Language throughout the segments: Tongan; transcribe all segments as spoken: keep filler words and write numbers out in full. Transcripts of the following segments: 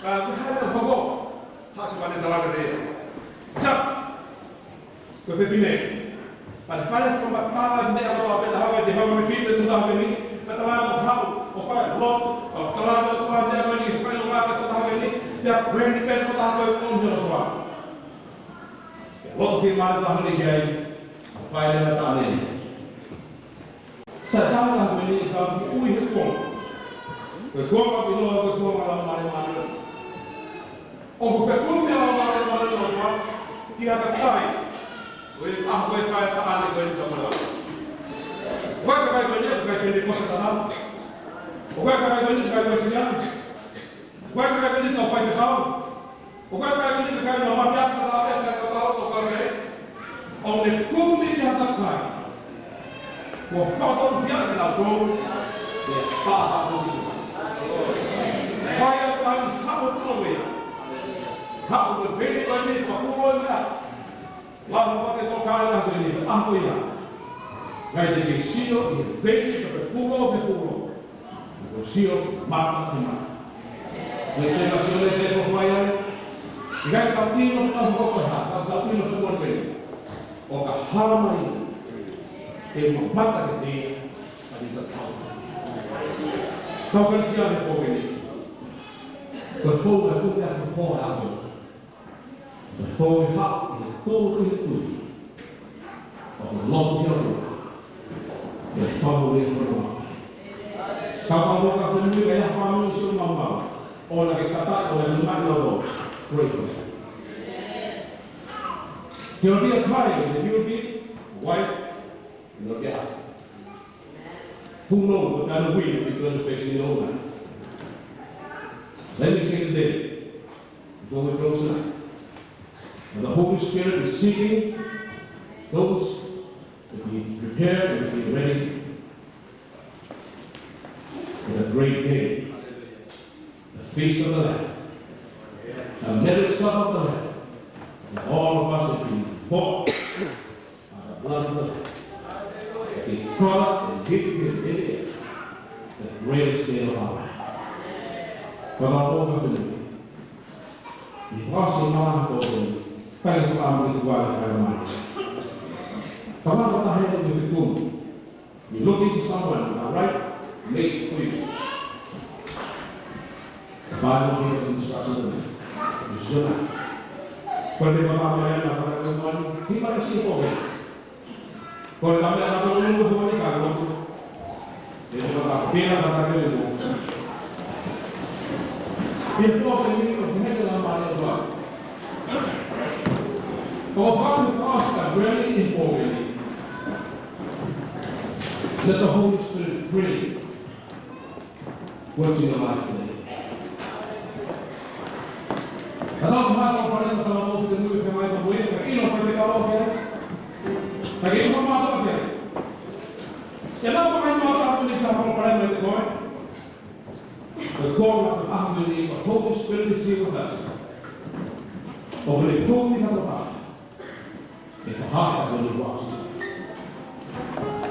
Ka ko e hā e meʻa ʻoku hoko? Haʻu siʻi vane tala ke te ia. Sa. Ko e fefine. Pea ne fai e fakamatala meʻa kotoa pē naʻe hoko, te hoko me pito e tuʻunga ko eni. Pea tala ʻo haʻu, ʻo fai e lotu, ʻo tala ʻo fai e meʻa ko eni, fai e lotu kotoa pē ni. Pea ko eni pē kotoa ko e ʻomi ʻe he ʻOtua. Pea lotu fiemālie ʻa e taha ni ki ai, ʻo fai e lea ʻa e taʻane ni. Sai, taha ko eni ʻoku ui he kuonga. Ko e kuonga ʻoku ʻiloa ko e kuonga ʻo e Laumālie Māʻoniʻoni. ʻOku fekumi ʻa e Laumālie Māʻoniʻoni ki ha kakai. Ko e ʻaho ko ē ʻe fai ai e taʻane ko eni ka mala. Ko e kakai ko eni, ko e kakai ko eni ko e Sāpate. Ko e kakai ko eni, ko e kakai ko e Sīsū. Ko e kakai ko eni ko e faifekau. Ko e kakai ko eni ko e kakai naʻa mate ʻaki ʻa e kakai ko e tau ko e kakai. ʻOku ne kumi ki ha kakai. Kuo fakatonu pē ʻe kinautolu. Ke pāpā ko eni. Fai ʻa e taʻane haʻu ʻo tonu ia. Haʻu ko e peni ko eni ko e pulou ia. Lava pē ke tokanga ki he ʻaho ko ia. Ngaahi te ke sio ʻi he peni ka ke pulou ke pulou. Ko e sio mata ki mata. Ko e tena sio le te ko fai ai. ʻIkai ke tau ʻilo ka ko e hā, ka tau ʻilo ko e moʻoni pē. ʻO ka hala mai. Ke mamata ke te ia, a ni ka tau. Kau Kalisitiane ko eni. Ko e fou e kupe a ko e pō a ko. Ko e fou e haʻu ʻi he tō ʻi he tui. ʻO ko e lotu ki he ʻOtua. Ke fakamoʻui e fonua. Ka pau ka fenui ka ia fāmili sio mamau. ʻOua ke kata, ʻoua ke mai ʻo lo. Pray for them. There'll be a time when you'll be white, and there'll be a. Who knows what kind of wind is going to face in your life? Let me say today, before we close tonight, that the Holy Spirit is seeking those to be prepared and to be ready for the great day, the feast of the Lamb, the marriage supper of the Lamb, that all of us will be bought by the blood of the Lamb. He caught us and hid him in the air. The greatest day of our life. But our own happening. He was a man of the Lord. Thank you, Father, for what I have. Father, what I have in the room. You're looking for someone, all right? Make it for you. The Bible gives instruction to me. It's your life. But if I'm not there, I'm not going to want, he might see it over. Ko e taha meʻa naʻa tau ʻilo ko e holi ka ko. ʻE te mata pena ka ta ke mo. ʻI he pō ko eni ʻoku ʻi heni e Laumālie ʻo e ʻOtua. ʻOku fai ʻe he ʻOtua ʻa e ready ʻi he pō ko eni. Let the Holy Spirit pray. What's in your life today? Ka tau ka hā ko e palopalema ʻoku te muimui ki ai, ka ʻilo ko e palopalema. Ka ke ʻilo mātuʻa ki ai. ʻE lau ka mai mātuʻa ʻoku ne ka palopalema ʻiate koe. Ko e konga ko e ʻaho ko eni, the Holy Spirit is here with us. ʻOku ne kumi kitautolu. ʻE fakahā ʻe he ʻOtua.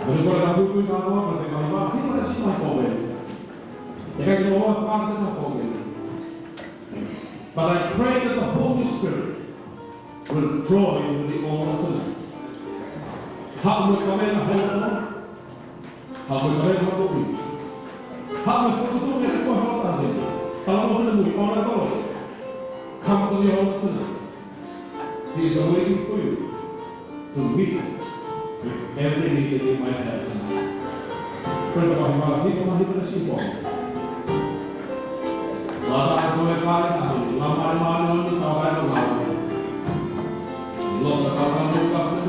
Ko e kole ka pupui ka noa, ko e kahi vā, he mana si mai ko eni. ʻE ʻikai ke noa fakahā ko eni. But I pray that the Holy Spirit will draw you to the altar tonight. Haʻu mo e kaveinga hono. Haʻu mo e kaveinga hono. Haʻu mo e fokotuʻu ʻe he ʻOtua hono taha. Pea mo hono mui, ʻoua ko e. Come to the altar tonight. He is waiting for you to meet with every need that you might have tonight. Pray for my wife, my husband, she won't. Lava atu e kāinga, Laumālie Māʻoniʻoni, tau kai o lau. Loka tau kai o lau.